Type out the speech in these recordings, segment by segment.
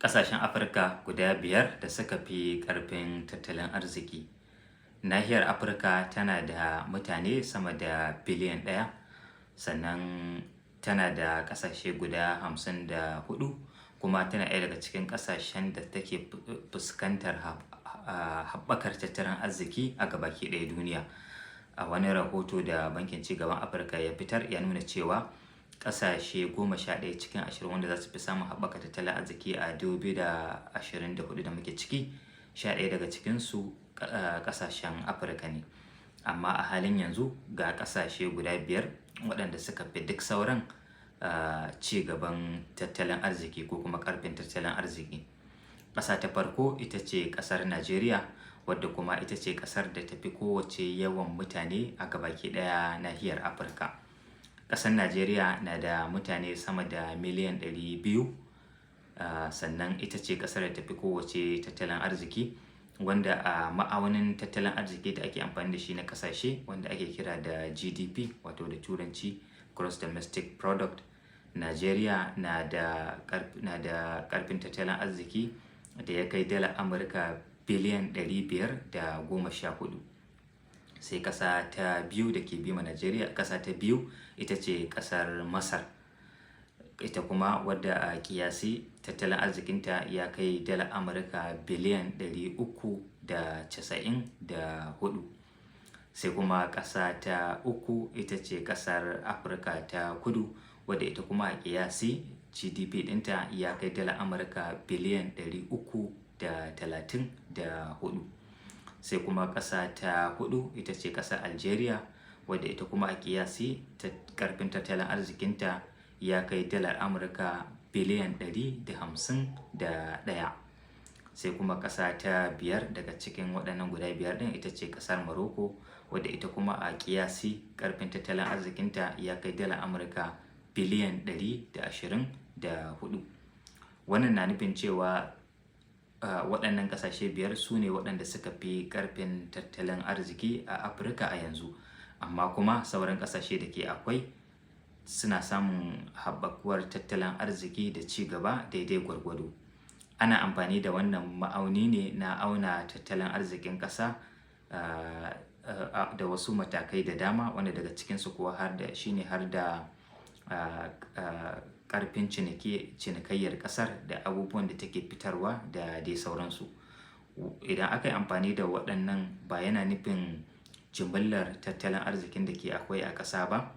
Ƙasashen Afirka guda 5 da suka fi ƙarfin tattalin arziki. Nahiyar Afirka tana da mutane sama da biliyan 1, sannan tana da ƙasashe guda 54, kuma tana ɗaya daga cikin ƙasashen da take fuskantar haɓakar tattalin arziki a gabaki ɗaya duniya. A wani rahoto da Bankin Cigaban Afirka ya fitar, ya nuna cewa ƙasashe 11 cikin 20 wanda za su fi samun haɓaka tattalin arziki a 2024 da muke ciki, 11 daga cikinsu ƙasashen Afirka ne. Amma a halin yanzu ga ƙasashe guda 5 waɗanda suka fi duk sauran ci gaban tattalin arziki ko kuma ƙarfin tattalin arziki. Ƙasa ta farko ita ce ƙasar Najeriya, wadda kuma ita ce ƙasar da ta fi kowacce yawan mutane a gabaki ɗaya nahiyar Afirka. Ƙasar Najeriya na da mutane sama da miliyan 200, sannan ita ce ƙasar da ta fi kowacce tattalin arziki, wanda a ma'aunin tattalin arziki da ake amfani da shi na ƙasashe, wanda ake kira da GDP, wato da Turanci Gross Domestic Product, Najeriya na da ƙarfin tattalin arziki da ya kai dala Amurka biliyan 514. Sai ƙasa ta biyu da ke bima Najeriya, ƙasa ta biyu ita ce ƙasar Masar. Ita kuma wadda a ƙiyasi tattalin arzikinta ya kai dala Amurka biliyan 394. Sai kuma ƙasa ta uku ita ce ƙasar Afirka ta Kudu, wadda ita kuma a ƙiyasi GDP ɗinta ya kai dala Amurka biliyan 334. Sai kuma ƙasa ta huɗu ita ce ƙasar Algeria, wadda ita kuma a ƙiyasi ƙarfin tattalin arzikinta ya kai dalar Amurka biliyan 151. Sai kuma ƙasa ta biyar daga cikin waɗannan guda 5 ɗin ita ce ƙasar Morocco, wadda ita kuma a ƙiyasi ƙarfin tattalin arzikinta ya kai dala Amurka biliyan 124. Wannan na nufin cewa waɗannan ƙasashe 5 su ne waɗanda suka fi ƙarfin tattalin arziki a Afirka a yanzu. Amma kuma sauran ƙasashe da ke akwai suna samun haɓakuwar tattalin arziki da ci gaba daidai gwargwado. Ana amfani da wannan ma'auni ne na auna tattalin arzikin ƙasa da wasu matakai da dama, wanda daga cikinsu kuwa har da shine har da ƙarfin cinikayyar ƙasar da abubuwan da take fitarwa da dai sauransu. Idan aka yi amfani da waɗannan, ba yana nufin jimillar tattalin arzikin da ke akwai a ƙasa ba,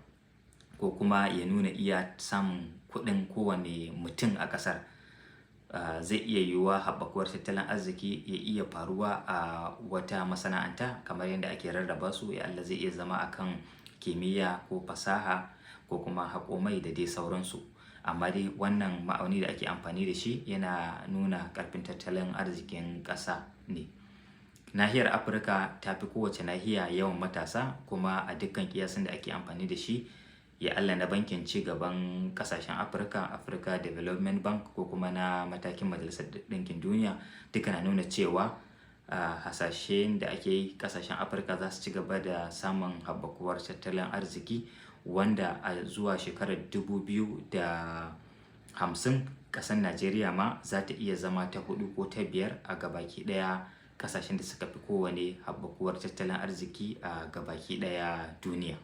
ko kuma ya nuna iya samun kuɗin kowane mutum a ƙasar. Zai iya yiwuwa haɓakuwar tattalin arziki ya iya faruwa a wata masana'anta kamar yadda ake rarraba su, ya Allah zai iya zama a kan kimiyya ko fasaha ko kuma haƙo mai da dai sauransu. Amma dai wannan ma'auni da ake amfani da shi yana nuna ƙarfin tattalin arzikin ƙasa ne. Nahiyar Afirka ta fi kowace nahiya yawan matasa, kuma a dukkan ƙiyasin da ake amfani da shi, ya Allah na Bankin Cigaban Ƙasashen Afirka, Africa Development Bank, ko kuma na matakin Majalisar Ɗinkin Duniya, duka na nuna cewa hasashen da ake yi, ƙasashen Afirka za su ci gaba da samun haɓakuwar tattalin arziki, wanda a zuwa shekarar 2050 ƙasar Najeriya ma za ta iya zama ta huɗu ko ta biyar a gabaki ɗaya ƙasashen da suka fi kowane haɓakuwar tattalin arziki a gabaki ɗaya duniya.